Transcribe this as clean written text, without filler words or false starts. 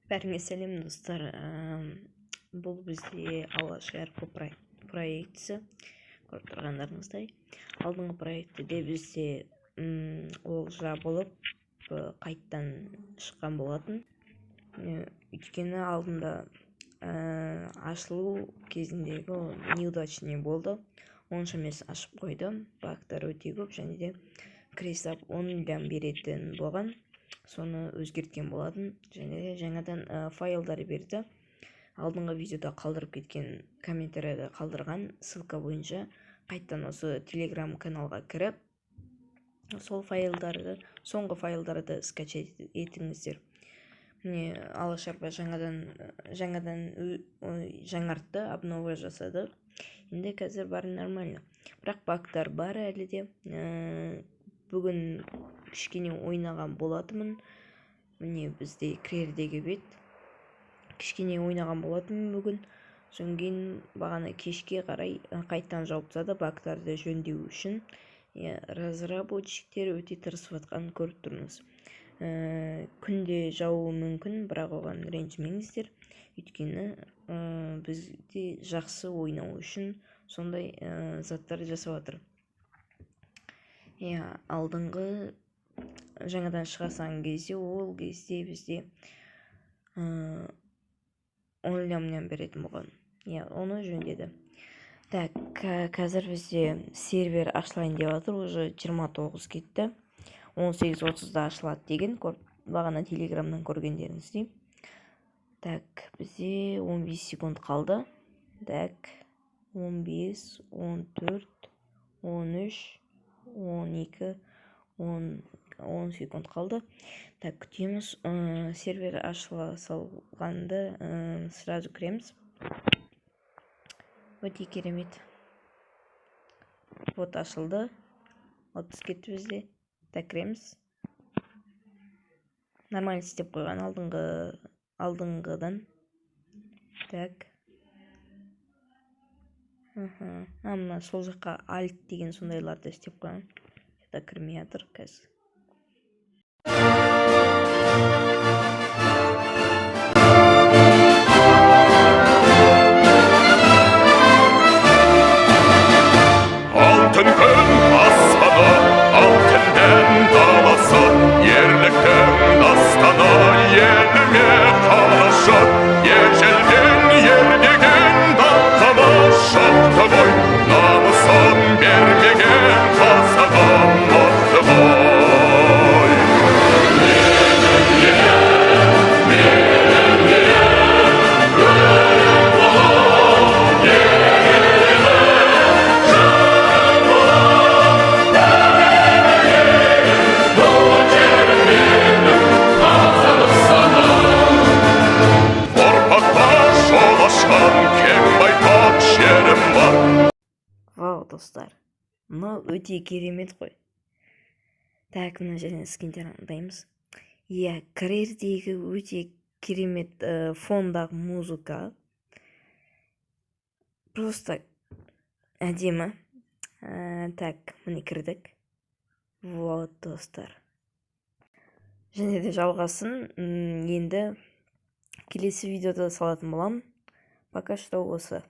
Бәріңе сәлем, достар! Бұл бізде Алаш РП проектісі. Көріп тұрғандарыңыздай, алдыңғы проектіде бізде ол жабылып, қайттан шыққан болатын. Өйткені алдында ашылу кезіндегі ол неудачный болды, онша емес ашып қойды. Багтар өте көп және де кіресап 10 миллион беретін болған, соны өзгерткен болатын және де жаңадан файлдар берді. Алдыңғы видеода қалдырып кеткен, комментарияда қалдырған ссылка бойынша қайттан осы телеграм каналға кіріп, сол файлдарды, соңғы файлдарды скачать етіңіздер. Міне, Алаш РП жаңадан жаңартты, обнова жасады. Енді қазір бәрі нормально, бірақ багтар бар әлі де. Бүгін кішкене ойнаған болатынмын. Міне, бізде кірердегі бет. Кішкене ойнаған болатынмын бүгін. Содан кейін бағана кешке қарай қайтадан жауып тастады, багтарды жөндеу үшін. Иә, разработчиктер өте тырысып жатқанын көріп тұрмыз. Күнде жабуы мүмкін, бірақ оған ренжімеңіздер, өйткені бізде жақсы ойнау үшін сондай заттар жасап жатыр. Иә, алдыңғы жаңадан шыға салған кезде, ол кезде бізде 10 лямнан беретін болған. Иә, оны жөндеді. Так, қазір бізде сервер ашылайын деп жатыр, уже 29 кетті, 18:30-да ашылады деген, бағана телеграмнан көргендеріңіздей. Так, бізде 15 секунд қалды. Так, 15, 14, 13, 12, 10, 10 секунд қалды. Так, күтеміз. Сервер ашыла салғанда сразу кіреміз. Өте керемет. Вот, ашылды. 30 кетті бізде. Так, кіреміз. Нормально істеп қойған алдыңғыдан. Так, а мына сол жаққа альт деген сондайларды істеп қойған. Это кірмей жатыр қазір. Алтын күн аспаны, алтын дән даласы, ерліктің дастаны, еліме қарашы. Ежелден ер деген даңқымыз шықты ғой, намысын бермеген қазағым мықты ғой. Менің елім, өлең ұлы елім, жырым ұлы туған жерім менің, Қазақстаным. Ұрпаққа жол ашқан кең байтақ жерім бар. Вау, достар, мынау өте керемет қой. Так, мына жерден скиндер таңдаймыз. Иә, кірердегі өте керемет фондағы музыка просто әдемі. Так, міне, кірдік. Вот, достар, және де жалғасын енді келесі видеода салатын боламын. Пока что осы.